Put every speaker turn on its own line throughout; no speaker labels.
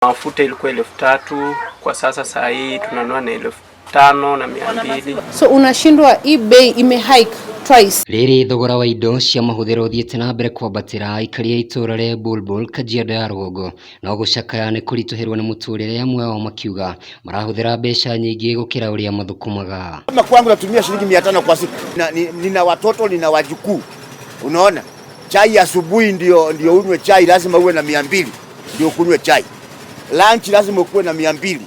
Mafuta ilikuwa 3,000, kwa sasa saa hii tunanunua na 5,200.
So unashindwa, hii bei imehike twice.
Rĩrĩ thogora wa indo cia mahũthĩro ũthiĩte na mbere kwambatĩra, aikari a itũra rĩa Bulbul, Kajiado ya rũgongo no gũcakaya nĩ kũritũhĩrwo nĩ mũtũrĩre, amwe ao makiuga marahũthĩra mbeca nyingĩ gũkĩra ũrĩa mathũkũmaga.
Kama kwangu natumia shilingi 500 kwa siku. Nina watoto, nina wajukuu. Unaona, chai asubuhi ndio unywe chai lazima uwe na 200 ndio ukunywe chai. Lunch lazima ukuwe na 200.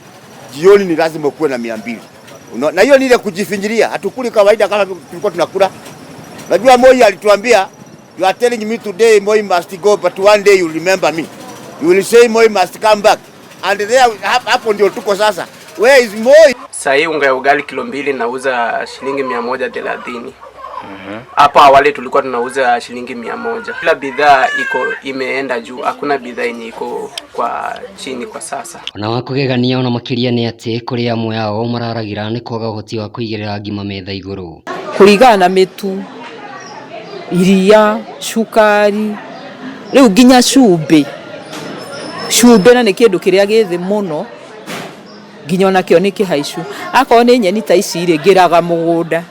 Jioni ni lazima ukuwe na 200. Na hiyo ni ile kujifinyilia. Hatukuli kawaida kama tulikuwa tunakula. Najua Moi alituambia, "You are telling me today Moi must go, but one day you remember me. You will say Moi must come back." And there, hapo ndio tuko sasa. Where is Moi?
Saa hii unga ya ugali kilo 2 nauza shilingi 130. Hapo awali tulikuwa tunauza shilingi 100. Kila bidhaa iko imeenda juu, hakuna bidhaa yenye iko kwa chini kwa sasa.
Ona wa kũgegania ona makĩria nĩ atĩ kũrĩ amwe ao mararagĩra nĩ kwaga ũhoti wa kũigĩrĩra ngima metha igũrũ.
Kũringana na mĩtu, iria, cukari, rĩu nginya cumbĩ. Cumbĩ na nĩ kĩndũ kĩrĩa gĩ thĩ mũno, nginya onakĩo nĩ kĩhaicu. Akorwo nĩ nyeni ta ici rĩ, ngĩraga mũgũnda.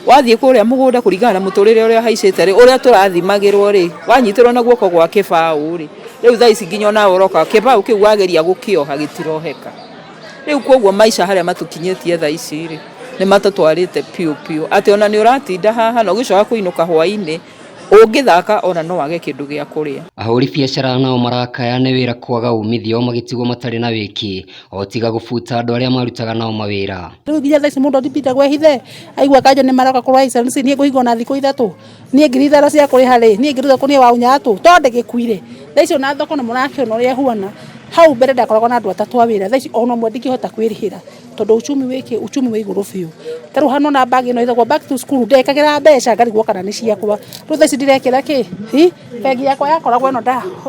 Wathiĩ kũrĩa mũgũnda, kũringana na mũtũrĩre ũrĩa ũhaicĩte rĩ, ũrĩa tũrathimagĩrwo rĩ, wanyitĩrwo na guoko gwa kĩbaũ rĩ, rĩu thaa ici nginya onawe ũroka kĩbaũ kĩu wageria gũkĩoha gĩtiroheka. Rĩu koguo maica harĩa matũkinyĩtie thaa ici rĩ, nĩ matũtwarĩte piũ piũ atĩ ona nĩ ũratinda haha na ũgĩcoka kũinũka hwainĩ ũngĩthaka ona no wage kĩndũ gĩa kũrĩa.
Ahũri biacara nao marakaya nĩ wĩra kwaga umithio, magĩtigwo matarĩ na wĩki o tiga gũbuta andũ arĩa marutaga nao mawĩra.
Rĩu nginya thaa ici mũndũ atipita gwehithe aigua kanjũ nĩ maroka kũ license, niĩ ngũhingwo na thikũ 3, niĩ 5,000 cia kũrĩha rĩ, niĩ ngĩruta kũ niĩ wa ũnyatũ to ndĩgĩkuire. Thaa ici ona thoko nĩ mũrakĩona ũrĩa ĩhuana. Hau mbere ndakoragwo na andũ atatũ a wĩra, thaa ici ona ũmwe ndingĩhota kwĩrĩhĩra tondũ uchumi wĩkĩ, uchumi wĩ igũrũ biũ. Ta rĩu hano na bag ĩno ĩtagwo back to school, ndekagĩra mbeca ngarigwo kana nĩ ciakwa. Rĩu thaa ici ndirekĩra kĩ hi bengi yakwa yakoragwo ĩno,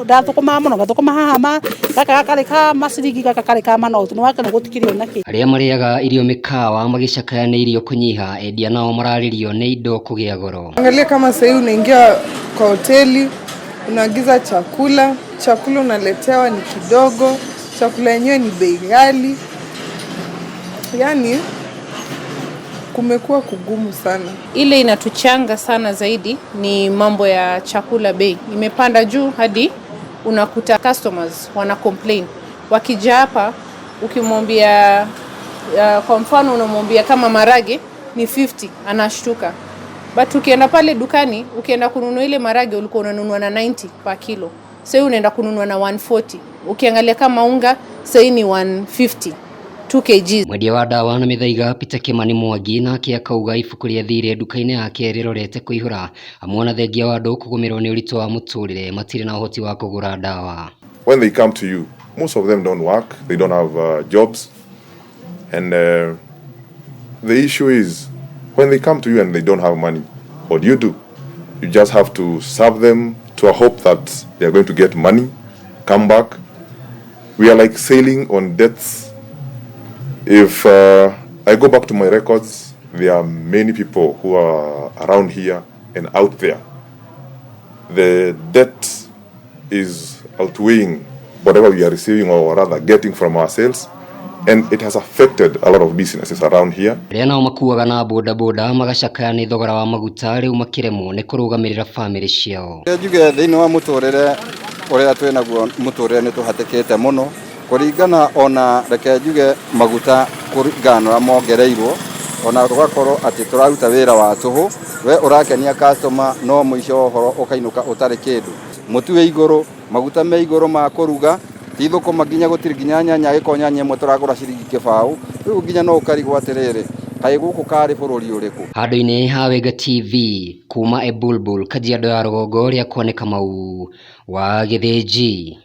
ndathũkũmaga mũno, ngathũkũma haha ma gaka karĩ ka maciringi, gaka karĩ ka manoti, nĩ wakĩona gũtikĩrĩ ona kĩ.
Arĩa marĩaga irio mĩkawa magĩcakaya nĩ irio kũnyiha, endia nao mararĩrio nĩ indo kũgĩa goro.
Angalia kama sahii unaingia kwa hoteli, unaagiza chakula, chakula unaletewa ni kidogo, chakula yenyewe ni bei ghali. Yaani kumekuwa kugumu sana.
Ile inatuchanga sana zaidi ni mambo ya chakula, bei imepanda juu hadi unakuta customers wana complain. Wakija hapa ukimwambia, kwa mfano unamwambia kama marage ni 50, anashtuka. But ukienda pale dukani, ukienda kununua ile marage ulikuwa unanunua na 90 per kilo, sasa unaenda kununua na 140. Ukiangalia kama unga sasa ni 150 2 kg.
Mwendia wa ndawa na mĩthaiga Peter Kimani Mwangi nake akauga ibuku rĩa thirĩ nduka-inĩ yake rĩrorete kũihũra, amu ona thengia wa andũ kũgũmĩrwo nĩ ũritũ wa mũtũrĩre matirĩ na ũhoti wa kũgũra ndawa.
When they come to you, most of them don't work, they don't have jobs. And the issue is, when they come to you and they don't have money, what do you do? You just have to serve them to a hope that they are going to get money, come back. We are like sailing on debts. If I go back to my records, there are many people who are around here and out there. The debt is outweighing whatever we are receiving, or rather getting, from our sales, and it has affected a lot of businesses around here.
Arĩa nao makuaga na bodaboda magacakaya nĩ thogora wa maguta, rĩu makĩremwo nĩ kũrũgamĩrĩra bamĩrĩ ciao.
Njuge thĩinĩ wa mũtũrĩre ũrĩa twĩ naguo, mũtũrĩre nĩ tũhatĩkĩte mũno kũringana ona reke njuge maguta kũringana na ũrĩa mongereirwo, ona tũgakorwo atĩ tũraruta wĩra wa tũhũ, we ũrakenia customer no mũico wa ũhoro ũkainũka ũtarĩ kĩndũ. Mũtu wĩ igũrũ, maguta me igũrũ ma kũruga, ti thũkũma nginya gũtirĩ, nginya nyanya, agĩkorwo nyanya ĩmwe tũragũra ciringi 0. Rĩu nginya no ũkarigwo atĩrĩrĩ, kaĩ gũkũ karĩ bũrũri ũrĩkũ?
Handũ-inĩ ha Wenga TV kuma Ebulbul, Kajiado ya rũgongo, rĩakwa nĩ Kamau wa Gĩthĩnji.